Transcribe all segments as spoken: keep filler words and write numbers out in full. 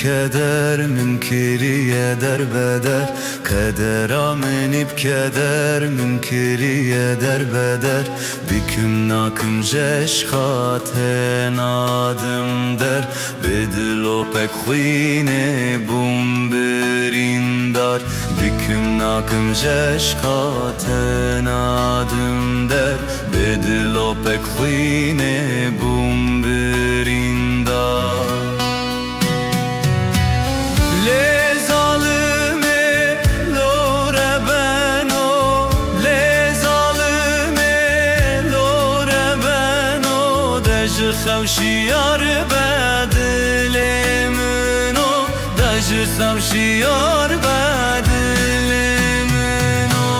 Keder min kiriye derbeder, kedera minî bi keder min kiriye derbeder. Dikim nakim jeş xatin adim der, bi dilopek xwînê bûm birîndar. Dikim nakim jeş xatin adim der, bi dilopek xwînê bûm birîndar. Lê zalimê lore beno, lê zalimê lore beno, de ji xew şiyar be dilê min o, de ji xew şiyar be dilê min o.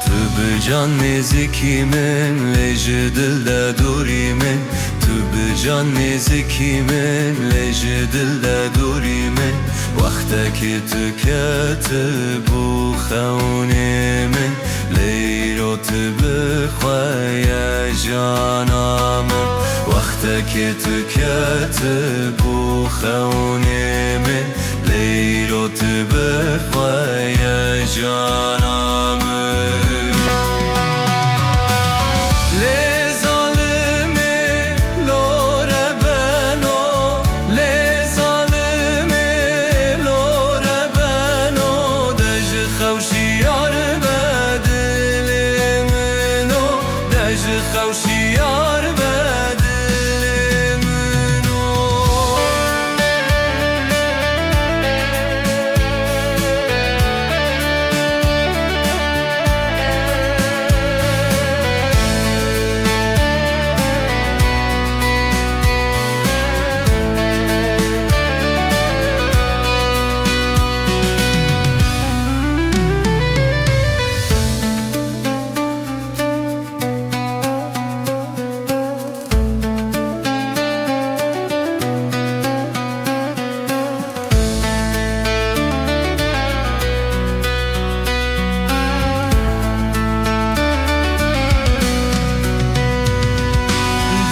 Tu bi can nêzikî min, lê ji dil de dûrî min. Tu bi can nêzikî min, lê ji dil de dûrî min. Wextekî tu ketibû xewnê min, lê îro tu bi xwe ye cana min. Wextekî tu ketibû xewnê min, lê îro tu bi xwe ye cana min. Lê zalimê lore beno, lê zalimê lore beno, de ji xew şiyar be dilê min o, de ji xew şiyar be dilê min o.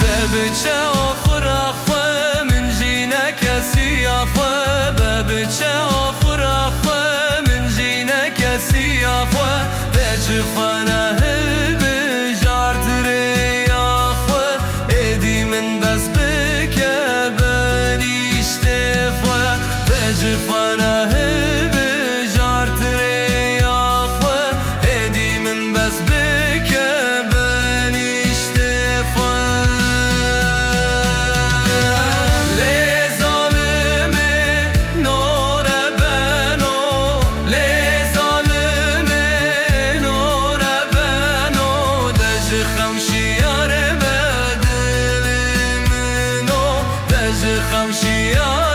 Be bi çawa xwe ra xwe, min jî ne kesiya xwe. Be bi çawa xwe ra xwe, min jî ne kesiya xwe. Te ji xwe re hilbijart rêya xwe, êdî min dest bike benîştê xwe. Te ji xwe re hilbijart rêya xwe, êdî min dest bike benîştê xwe. Lê zalimê nore beno, lê zalimê nore beno, de ji xew şiyar be dilê min o, de ji xew şiyar